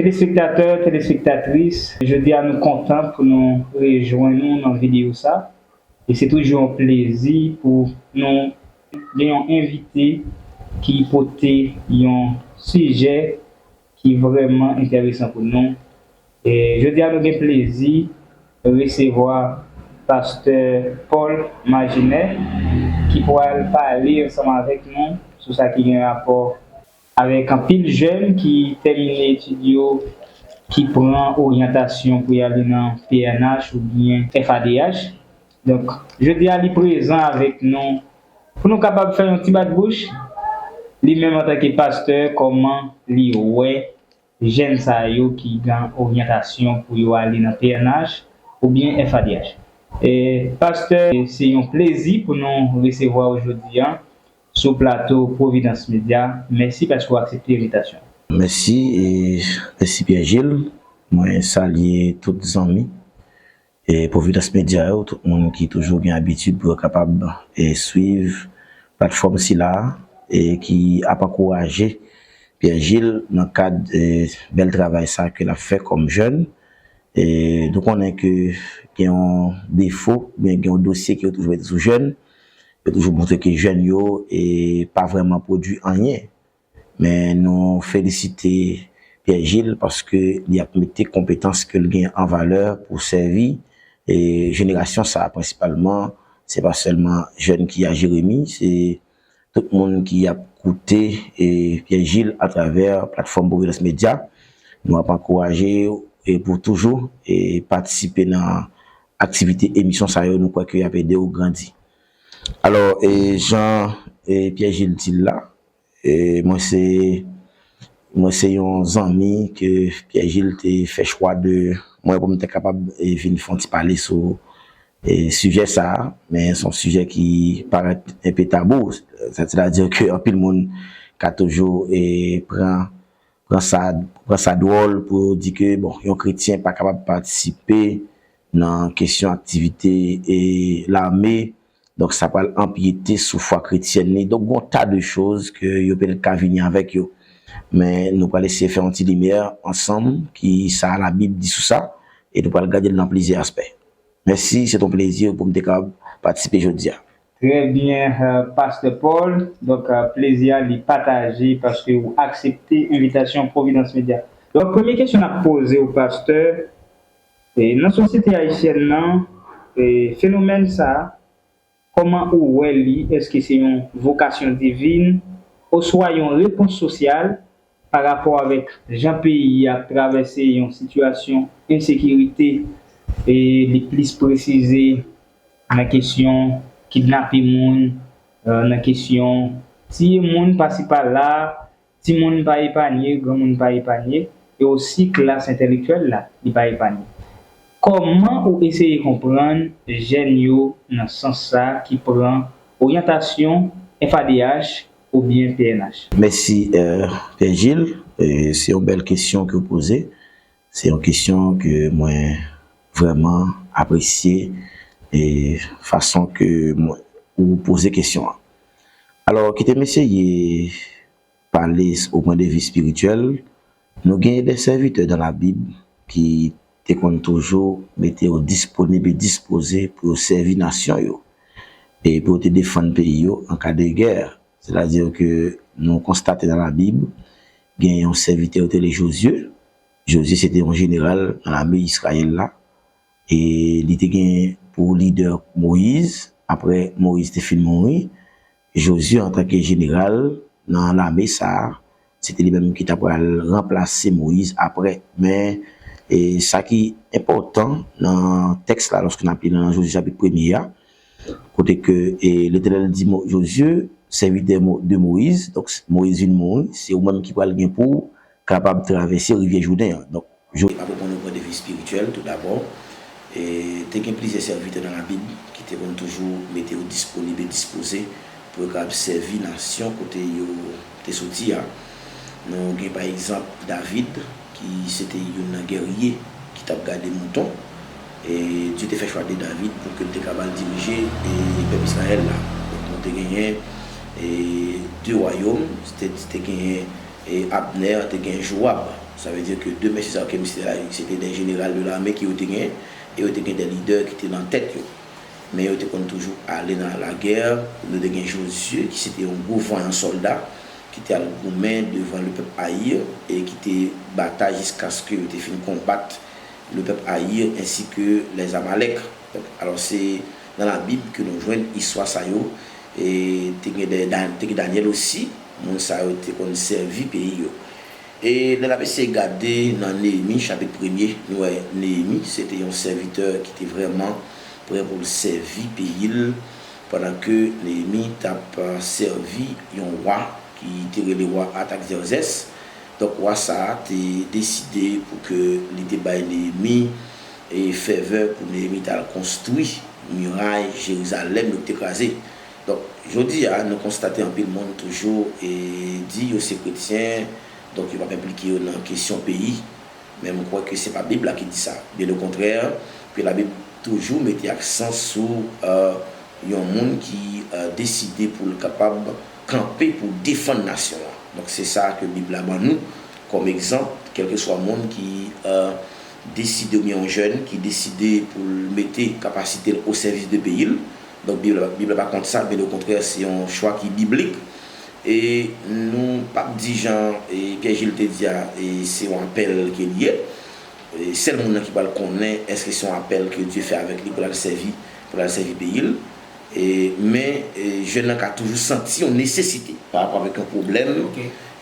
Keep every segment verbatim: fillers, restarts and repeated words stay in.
Telespektatè, telespektatris, jodi a nou kontan pou nou rejwenn nou nan videyo sa. E se toujou yon plezi pou nou gen yon envite ki pote yon sijè ki vrèman enteresan pou nou. E jodi a nou gen plezi resevwa pastè Paul Maginer ki pral pale ansanm avèk nou sou sa ki gen rapò avèk anpil jèn ki tèmine etid yo, ki pran oryantasyon pou y ale nan P N H oubyen F A D H. Donk, jodi a li prezan avèk nou pou nou kapab fè yon ti bat bouch, li menm antanke pastè, kòman li wè jèn sa yo ki gen oryantasyon pou yo ale nan P N H oubyen F A D H. E, pastè, se yon plezi pou nou resevwa w jodi a sou plato Providence Media. Mèsi paske w aksepte envitasyon. Mèsi, e mèsi Pierre Gilles. Mwen salye tout zanmi e Providence Media yo, tout moun ki toujou gen abitid pou yo kapab e swiv platfòm sila a e ki ap ankouraje Pierre Gilles nan kad e bèl travay sa ke l ap fè kòm jèn. E nou konnen ke gen yon defo, oubyen gen yon dosye ke yo toujou mete sou jèn. Yo toujou montre ke jèn yo e pa vrèman pwodui anyen. Men nou felisite Pierre Gilles paske li ap mete konpetans ke l gen an valè pou sèvi e jenerasyon sa a prensipalman. Se pa sèlman jèn ki a Jeremi, se tout moun ki ap koute e Pierre Gilles atravè platfòm Providence Media. Nou ap ankouraje yo e pou toujou e patisipe nan aktivite emisyon sa yo, nou kwè ke y ap ede w grandi. Alò, e jan e Pierre Gilles di l la, e mwen se mwen se yon zanmi ke Pierre Gilles te fè chwa de mwen pou m te kapab e vin fè yon ti pale sou e sijè sa a, men se yon sijè ki parèt enpe tabou. Sètadi ke anpil moun ka toujou e pran pran sa pran sa dwòl pou yo di ke, bon, yon kretyen pa kapab patisipe nan kesyon aktivite e lame. Donk, sa pral anpyete sou fwa kretyèn li. Donk, gon ta de choz ke yo petèt ka vini avèk yo. Men nou pral eseye fè yon ti limyè ansanm ki sa Labib di sou sa, e nou pral gade l nan plizyè aspè. Mèsi, se t on plezi pou m te kapab patisipe jodi a. Trè byen, euh, pastè Paul. Donk, euh, plezi a li pataje paske ou aksepte envitasyon Providence Media. Donk, premye kesyon n ap poze w, pastè, e nan sosyete ayisyèn nan, e fenomèn sa a, kòman ou wè li? Èske se yon vokasyon divin oswa yon repons sosyal pa rapò avèk jan peyi a ap travèse yon sitiyasyon ensekirite, e li plis presize nan kesyon kidnape moun, euh, nan kesyon tiye moun pasi pala, timoun pa epanye, granmoun pa epanye, e osi klas entèlektyèl la, li pa epanye. Kòman ou eseye konprann jèn yo nan sans sa ki pran oryantasyon F A D H oubyen P N H? Mèsi, euh, Pierre Gilles. E se yon bèl kesyon ke w poze. Se yon kesyon ke mwen vrèman apresye e fason ke mwen, ou poze kesyon an. Alò, kite m eseye pale s- o pwen de vi espirityèl, nou gen de sèvitè dan Labib ki te konn toujou mete yo disponib e dispoze pou yo sèvi nasyon yo e pou yo te defann peyi yo an ka de gè. Sètadi ke nou konstate nan Labib, gen yon sèvitè yo te rele Jozye. Jozye se te yon jeneral nan lame Izrayèl la. E li te gen pou lidè Moyiz. Apre Moyiz te fin mouri, Jozye, antanke jeneral nan lame sa a, se te li menm ki ta pral ranplase Moyiz apre. Men, e sa ki enpòtan nan tèks la, lòske n ap li nan Jozye chapit premye a, kote ke e Letènèl di Mo- Jozye, sèvitè Mo- de Moyiz, donk Moyiz vin mouri, se ou menm ki pral gen pou w kapab travèse rivyè Jouden an. Donk, Jozye pa pou pran nou pran de vi espirityèl, toudabò, e te gen plizyè sèvitè nan Labib ki te konn toujou mete yo disponib e dispoze pou yo kapab sèvi nasyon kote yo te soti a. Nou gen, pa egzanp, David, ki se te youn nan gèrye ki t ap gade mouton. E Dye te fè chwa de David pou ke l te kapab dirije e pèp Izrayèl la. Donk, nou te genyen e de wayòm, te, te genyen e Abnè, te genyen Jowab. Sa vle di ke de mesye sa yo ke m site la, se te de jeneral de lame ke yo te gen, e yo te gen de lidè ki te nan tèt yo. Men yo te konn toujou ale nan lagè. Nou te gen Jozye, ki se te yon gwo vanyan sòlda, ki te al goumen devan lepèp Ayir, e ki te batay jiskaske yo te fin konbat lepèp Ayir ensi ke lè Amalèk. Donk, alò, se nan Labib ke nou jwenn istwa sa yo. E te gen de, te gen Danyèl osi, moun sa yo te konn sèvi peyi yo. E lè n ap eseye gade nan Neyemi, chapit premye, nou wè Neyemi, se te yon sèvitè ki te vrèman prè pou l sèvi peyi l, pandan ke Neyemi t ap sèvi yon wa ki te rele wa Atakzèzès. Donk, wa sa a te deside pou ke li te bay Neyemi e fèvè pou Neyemi t al konstwi miray Jerizalèm yo ki te kraze. Donk, jodi a, nou konstate anpil moun toujou e di yo se kretyen, donk yo p ap enplike yo nan kesyon peyi. Men m kwè ke se pa Bib la ki di sa. Byen okontrè, ke Labib toujou mete aksan sou, e, yon moun ki, e, deside pou l kapab kanpe pou defann nasyon an. Donk, se sa ke Bib la ban nou kòm egzanp, kèlkeswa moun ki, e, deside, oubyen yon jèn ki deside pou l mete kapasite l o sèvis de peyi l. Donk, Bib la, Bib la pa kont sa, byen okontrè, se yon chwa ki biblik. E nou p ap di jan, e, Pierre Gilles te di a, e, se yon apèl ke li ye. E sèl moun nan ki pral konnen èske se yon apèl ke Dye fè avèk li pou l al sèvi, pou l al sèvi peyi l. E, men, e, jèn nan ka toujou santi yon nesesite pa rapò avèk yon pwoblèm,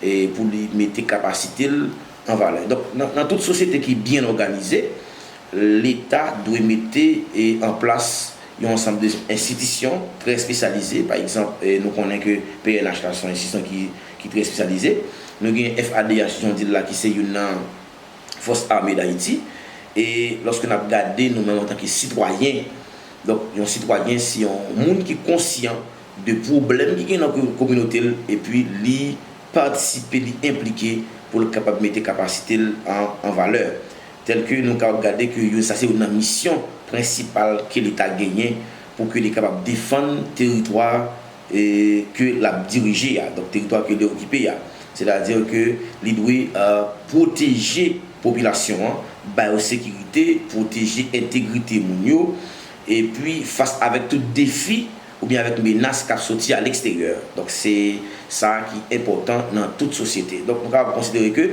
e, pou li mete kapasite l an valè. Donk, nan, nan tout sosyete ki byen òganize, Leta dwe mete, e, an plas yon ansanm de enstitisyon trè espesyalize. Pa egzanp, e, nou konnen ke P N H la se yon enstitisyon ki, ki trè espesyalize. Nou gen F A D H, jan w di l la, ki se youn nan Fòs Ame d Ayiti. E lòske n ap gade nou menm antanke sitwayen, donk, yon sitwayen se yon moun ki konsyan de pwoblèm ki gen nan ko-, kominote l, epi li patisipe, li enplike pou l kapab mete kapasite l an, an valè. Tèlke nou kapab gade ke youn, sa se youn nan misyon prensipal ke Leta genyen pou ke li kapab defann teritwa, e, ke l ap dirije a, donk teritwa ke li okipe a. Sètadi ke li dwe, e, pwoteje popilasyon an, ba yo sekirite, pwoteje entegrite moun yo, epi fas avèk tout defi oubyen avèk menas k ap soti a leksteryè. Donk, se sa ki enpòtan nan tout sosyete. Donk, nou kapab konsidere ke,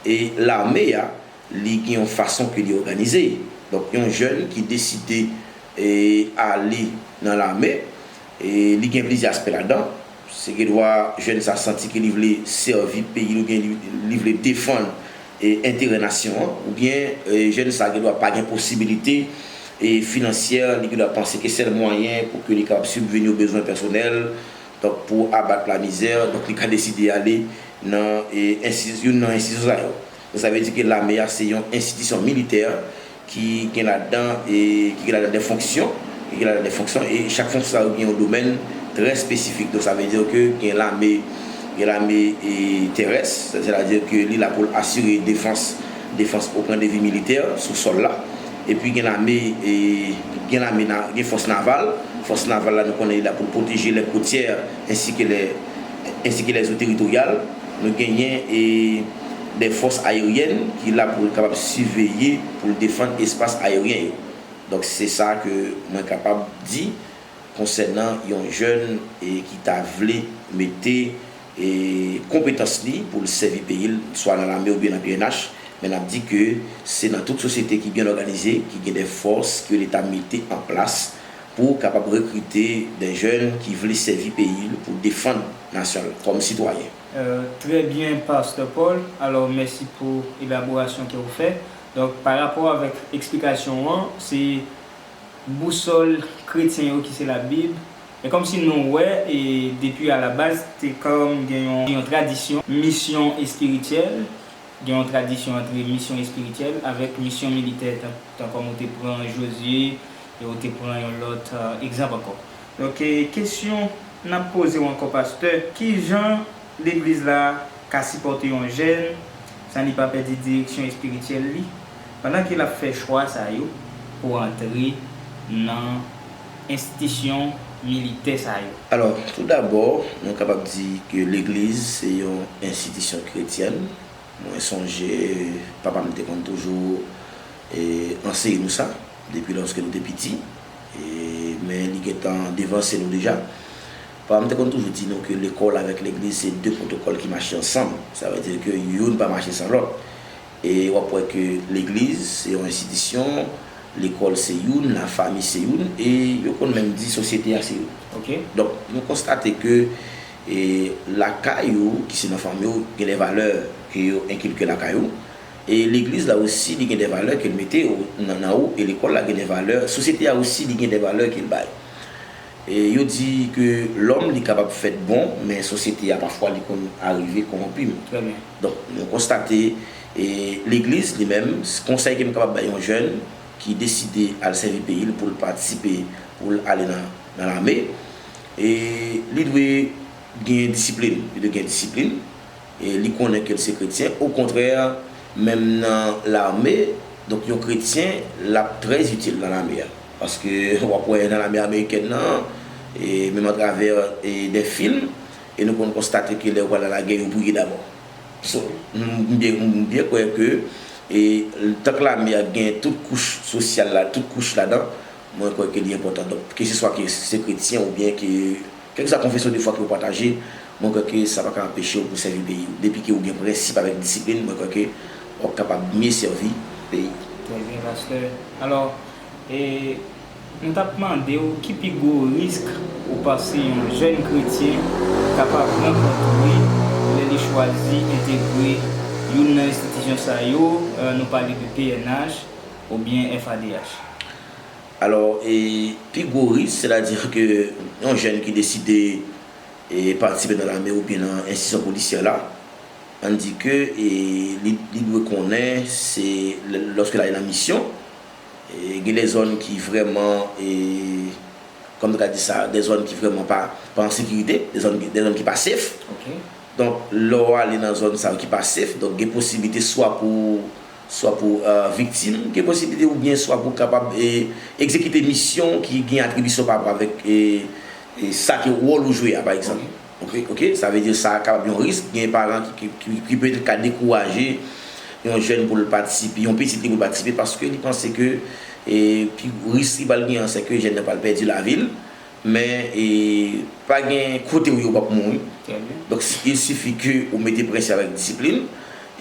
e, lame a, li gen yon fason ke li òganize. Donk, yon jèn ki deside, e, ale nan lame, e, li gen plizyè aspè ladan. Se gen dwa jèn sa santi ke li vle sèvi peyi l oubyen li, li vle defann, e, enterè nasyon an, oubyen, e, jèn sa gen dwa pa gen posibilite, e, finansyè, li gen dwa panse ke sèl mwayen pou ke li kapab sibveni o bezwen pèsonèl, donk, pou abat lamizè, donk, li ka deside ale nan, e, ensti-, youn nan enstitisyon sa yo. Donk, sa vle di ke lame a se yon enstitisyon militè ki gen ladan, e, ki gen ladan de fonksyon, ki gen ladan de fonksyon, e chak fonksyon sa yo gen yon domèn trè espesifik. Donk, sa vle di ke gen lame, gen lame, e, terès, sètadi ke li la pou l asire defans, defans o pwen de vi militè sou sòl la. Epi gen lame, e, gen lame na-, gen fòs naval. Fòs naval la, nou konnen li la pou l pwoteje lè kotyè ensi ke lè, ensi ke lè zo teritoryal. Nou genyen, e, de fòs ayeryèn ki la pou l kapab siveye, pou l defann espas ayeryen yo. Donk, se sa ke mwen kapab di konsènan yon jèn, e, ki ta vle mete, e, konpetans li pou l sèvi peyi l, swa nan lame oubyen nan P N H, men n ap di ke se nan tout sosyete ki byen òganize, ki gen de fòs ke Leta mete an plas pou kapab rekrite de jèn ki vle sèvi peyi l, pou defann nasyon l kòm sitwayen. Euh, très bien, Pasteur Paul. Alors, merci pour l'élaboration que vous faites. Donc, par rapport avec explication, hein, c'est boussole chrétien yo ki se Labib. E kòmsi nou wè, e depi a la baz, te kòm gen yon, yon tradisyon, misyon espirityèl, gen yon tradisyon antre misyon espirityèl avèk misyon militè, tan, tan kòm ou te pran Jozye, e ou te pran yon lòt, euh, egzanp ankò. Donk, e kesyon n ap poze w ankò, pastè, kijan legliz la ka sipòte yon jèn san li pa pèdi direksyon espirityèl li, pandan ke l ap fè chwa sa yo pou antre nan enstitisyon militè sa yo? Alò, toudabò, nou kapab di ke legliz se yon enstitisyon kretyèn, Mwen sonje papa m te konn toujou e, anseye nou sa depi lòske nou te piti, e, men li gentan devanse nou deja. Papa m te konn toujou di nou ke lekòl avèk legliz se de pwotokòl ki mache ansanm. Sa vle di ke youn pa mache san lòt. E w ap wè ke legliz se yon enstitisyon, lekòl se youn, lafanmi se youn, e yo konn menm di sosyete a se youn. Donk, nou konstate ke e, lakay ou, ki se nan fanmi w, gen de valè ke yo enkilke lakay ou. E legliz la osi, li gen de valè ke l mete nan, nan ou, e lekòl la gen de valè, sosyete a osi, li gen de valè ke l bay. E yo di ke lòm, li kapab fèt bon, men sosyete a, pafwa, li konn arive kòwonpi. Donk, nou konstate, e legliz, li menm, konsèy ke m kapab bay yon jèn ki deside al sèvi peyi l, pou l patisipe, pou l ale nan, nan lame, e li dwe gen disiplin, li dwe gen disiplin, e li konnen ke l se kretyen. Okontrè, menm nan lame, donk yon kretyen, l ap trè itil nan lame a. Paske w ap wè nan lame amerikèn nan, e menm atravè e de fim, e nou konn konstate ke lè yo pral nan lagè, yo briye dabò. So, m, m byen, m byen kwè ke e, tank lame a gen tout kouch sosyal la, tout kouch ladan, mwen kwè ke li enpòtan. Donk, keseswa ke se kretyen oubyen ke, kèlkeswa konfesyon de fwa ke w pataje, mwen kwè ke sa pa ka anpeche w pou sèvi peyi w. Depi ke w gen prensip avèk disiplin, mwen kwè ke w ap kapab mye sèvi peyi w. Trè byen, pastè. Alò, e, nou t ap mande w ki pi gwo risk ou panse yon jèn kretyen kapab rankontre lè li chwazi entegre youn nan enstitisyon sa yo, e, nou pale de P N H oubyen F A D H. Alò, e, pi gwo risk, sètadi ke yon jèn ki deside e, patisipe nan lame oubyen nan enstitisyon polisyè la, ann di ke e, li, li dwe konnen se lè, lòske l ale nan misyon, e, gen de zòn ki vrèman, e, kòman m ta ka di sa, de zòn ki vrèman pa, pa an sekirite, de zòn, de zòn ki pa safe. Donk, lè w ale nan zòn sa yo ki pa safe, donk gen posiblite swa pou, swa pou e, viktim, gen posiblite oubyen swa pou kapab e, egzekite misyon ki gen atribisyon pa rapò avèk e, e sa ke wòl ou jwe a, pa egzanp. Oke, oke, sa vle di sa kapab yon risk. Gen paran ki, ki, ki, ki petèt ka dekouraje yon jèn pou l patisipe, yon pitit li pou l patisipe, paske li panse ke e, pi risk li pral gen an, se ke jèn nan pral pèdi lavi l, men e, pa gen kote ou ye ou p ap mouri. Donk, il sifi ke ou mete prensip avèk disiplin,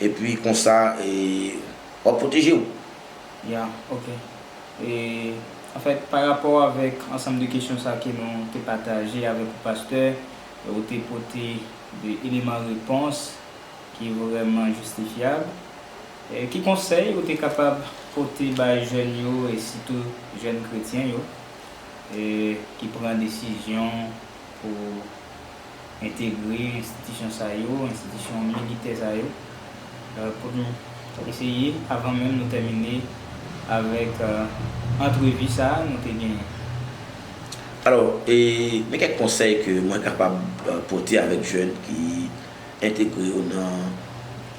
epi konsa, e, w ap pwoteje w. Ya, oke. E, anfèt, pa rapò avèk ansanm de kesyon sa ke nou te pataje avèk ou, pastè, ou te pote de eleman repons ki vrèman jistifyab. E, ki konsèy ou te kapab pote bay jèn yo, e sitou jèn kretyen yo, e, ki pran desizyon pou entegre enstitisyon sa yo, enstitisyon militè sa yo, e, pou nou eseye, avan menm nou tèmine avèk, e, antrevi sa a nou te genyen? Alò, e, men kèk konsèy ke mwen kapab, e, pote avèk jèn ki entegre yo nan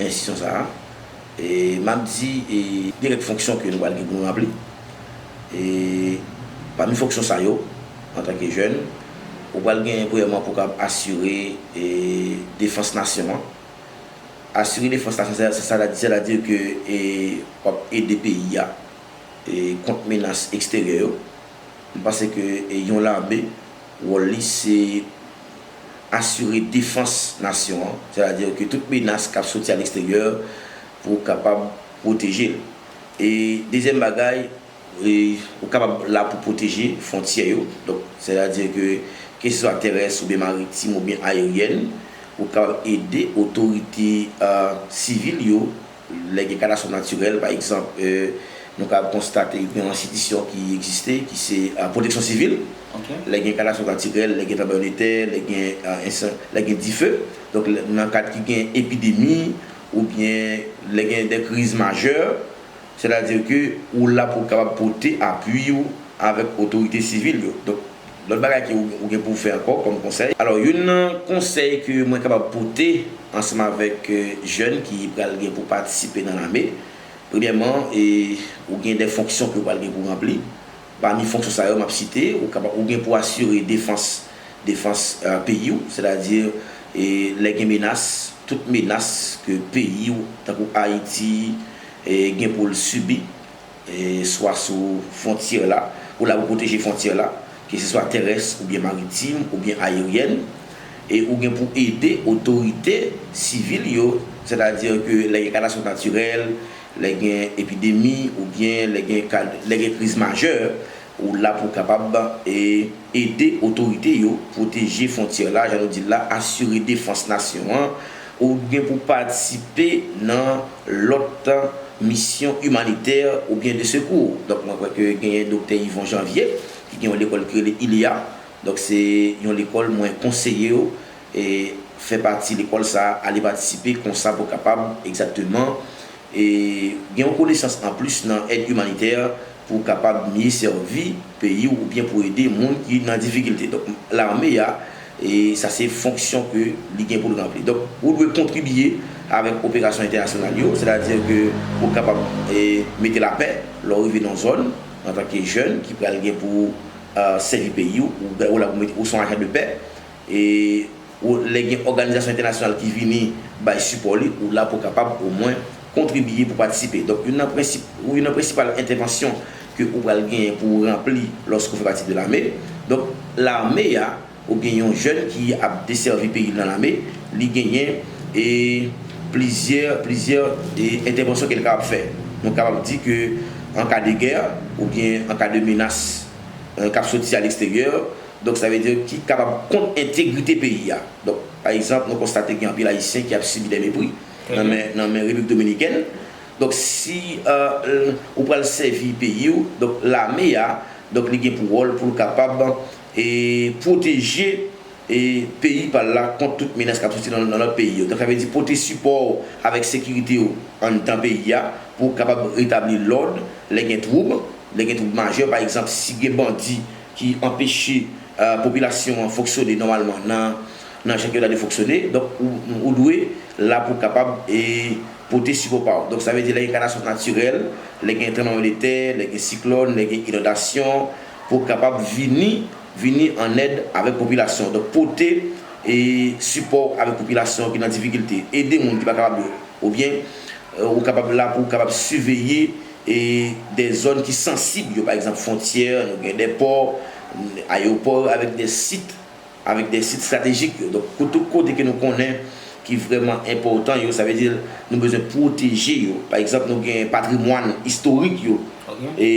enstitisyon sa a. E, m ap di, e, gen kèk fonksyon ke nou pral gen pou nou ranpli. E, pami fonksyon sa yo, antanke jèn, ou pral gen premyèman pou w kapab asire, e, defans nasyon an. Asire defans nasyon, sètadi, sètadi ke, e, w ap ede peyi a, e, kont menas eksteryè yo. M panse ke, e, yon lame, wòl li se asire defans nasyon an, sètadi ke tout menas k ap soti a leksteryè pou w kapab pwoteje l. E dezyèm bagay, e, ou kapab la pou pwoteje fwontyè yo. Donk, sètadi ke, keseswa terès oubyen maritim oubyen ayeryèn, ou kapab ede otorite, e, sivil yo lè gen katastwòf natirèl, pa egzanp, e, nou kapab konstate gen yon enstitisyon ki egziste, ki se, e, pwoteksyon sivil. Lè gen katastwòf natirèl, lè gen tranblemanntè, lè gen, e, ensan-, lè gen dife. Donk, lè, nan kad ki gen epidemi, oubyen lè gen de kriz majè, sètadi ke ou la pou w kapab pote apui w avèk otorite sivil yo. Donk, lòt bagay ke ou, ou gen pou w fè ankò kòm konsèy. Alò, youn nan konsèy ke mwen kapab pote ansanm avèk, e, jèn ki pral gen pou patisipe nan lame, premyèman, e, ou gen de fonksyon ke w pral gen pou w ranpli. Pami fonksyon sa yo m ap site, ou kapab, ou gen pou asire defans, defans, e, peyi w, sètadi, e, lè gen menas, tout menas ke peyi w, tankou Ayiti, e, gen pou l sibi, e, swa sou fwontyè la, ou la pou pwoteje fwontyè la, keseswa terès oubyen maritim oubyen ayeryèn, e ou gen pou ede otorite sivil yo, sètadi ke lè gen katastwòf natirèl, lè gen epidemi oubyen lè gen ka, lè gen kriz majè, ou la pou kapab, e, ede otorite yo pwoteje fwontyè la, jan nou di l la, asire defans nasyon an, ou gen pou patisipe nan lòt misyon imanitè oubyen de sekou. Donk, mwen kwè ke genyen Doktè Yvon Janvier, ki gen yon lekòl ki rele ILEA. Donk, se yon lekòl mwen konseye w, e, fè pati lekòl sa a, ale patisipe konsa pou kapab egzakteman, e, gen yon konesans anplis nan èd imanitè pou kapab mye sèvi peyi w oubyen pou ede moun ki nan difikilte. Donk, lame a, e, sa se fonksyon ke li gen pou l ranpli. Donk, ou dwe kontribye avèk operasyon entènasyonal yo, sètadi ke pou kapab, e, mete lapè lè w rive nan zòn antanke jèn ki pral gen pou, e, sèvi peyi w, ou, ou la pou mete, ou se yon ajan de pè, e, ou, lè gen òganizasyon entènasyonal ki vini bay sipò li, ou la pou kapab omwen kontribye pou patisipe. Donk, youn nan prensip, ou youn nan prensipal entèvansyon ke ou pral genyen pou ou ranpli lòske ou fè pati de lame. Donk, lame a, oubyen yon jèn ki ap desèvi peyi l nan lame, li genyen, e, plizyè, plizyè, e, entèvansyon ke l kapab fè. Nou kapab di ke an ka de gè, oubyen an ka de menas, e, k ap soti a leksteryè, donk, sa vle di ki kapab kont entegrite peyi a. Donk, pa egzanp, nou konstate gen anpil Ayisyen ki ap sibi de mepri nan men, nan men Repiblik Dominikèn. Donk, si, e, ou pral sèvi peyi w, donk, lame a, donk, li gen pou wòl pou l kapab, e, pwoteje, e, peyi pa l la kont tout menas k ap soti nan, nan lòt peyi yo. Donk, sa vle di pote sipò w avèk sekirite w anndan peyi a pou w kapab retabli lòd lè gen twoub, lè gen twoub majè, pa egzanp, si gen bandi ki anpeche, e, popilasyon an fonksyone nòmalman nan, nan jan ke yo ta dwe fonksyone. Donk, ou, ou dwe la pou w kapab, e, pote sipò pa w. Donk, sa vle di lè gen katastwòf natirèl, lè gen tranblemanntè, lè gen siklòn, lè gen inondasyon, pou w kapab vini, vini an èd avèk popilasyon. Donk, pote, e, sipò avèk popilasyon ki nan difikilte, ede moun ki pa kapab yo. Oubyen, e, ou kapab la pou w kapab siveye, e, de zòn ki sansib yo, pa egzanp, fwontyè, nou gen de pò, ayewopò, avèk de sit, avèk de sit estratejik yo. Donk, kou-, tout kote ke nou konnen ki vrèman enpòtan yo, sa vle di nou bezwen pwoteje yo. Pa egzanp, nou gen patrimwàn istorik yo. Ok. E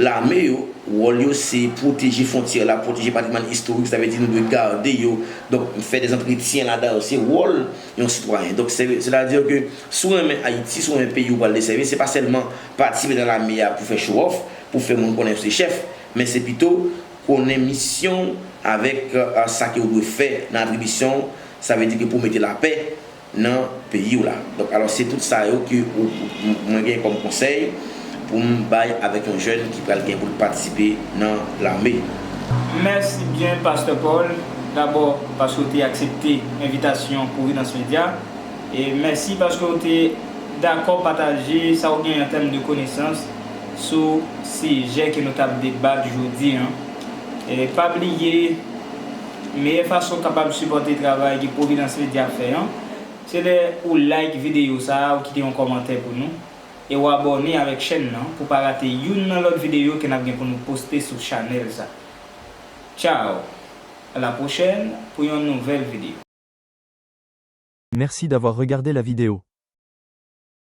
lame yo, wòl yo se pwoteje fwontyè la, pwoteje patrimwàn istorik, sa vle di nou dwe gade yo. Donk, fè de antretyen ladan yo, se wòl yon sitwayen. Donk, se, sètadi ke si w renmen Ayiti, si w renmen peyi w pral desèvi, se pa sèlman patisipe nan lame a pou fè show off, pou fè moun konnen w se chèf, men se pito konnen misyon w avèk, e, sa ke w dwe fè nan atribisyon w, sa vle di ke pou w mete lapè nan peyi w la. Donk, alò, se tout sa yo ke ou, ou, mwen gen kòm konsèy pou m bay avèk yon jèn ki pral gen pou l patisipe nan lame. Mèsi byen, Pastè Paul, dabò paske w te aksepte envitasyon Providence Media. E mèsi paske w te dakò pataje sa w genyen an tèm de konesans sou sijè ke nou t ap debat jodi an. E pa bliye, meyè fason w kapab sipòte travay ke Providence Media ap fè an, se lè ou like videyo sa a, ou kite yon kòmantè pou nou, e w abòne avèk chèn nan pou w pa rate youn nan lòt videyo ke n ap gen pou nou poste sou chanèl sa. Tchao! A la pwochèn pou yon nouvèl videyo. Merci d'avoir regardé la vidéo.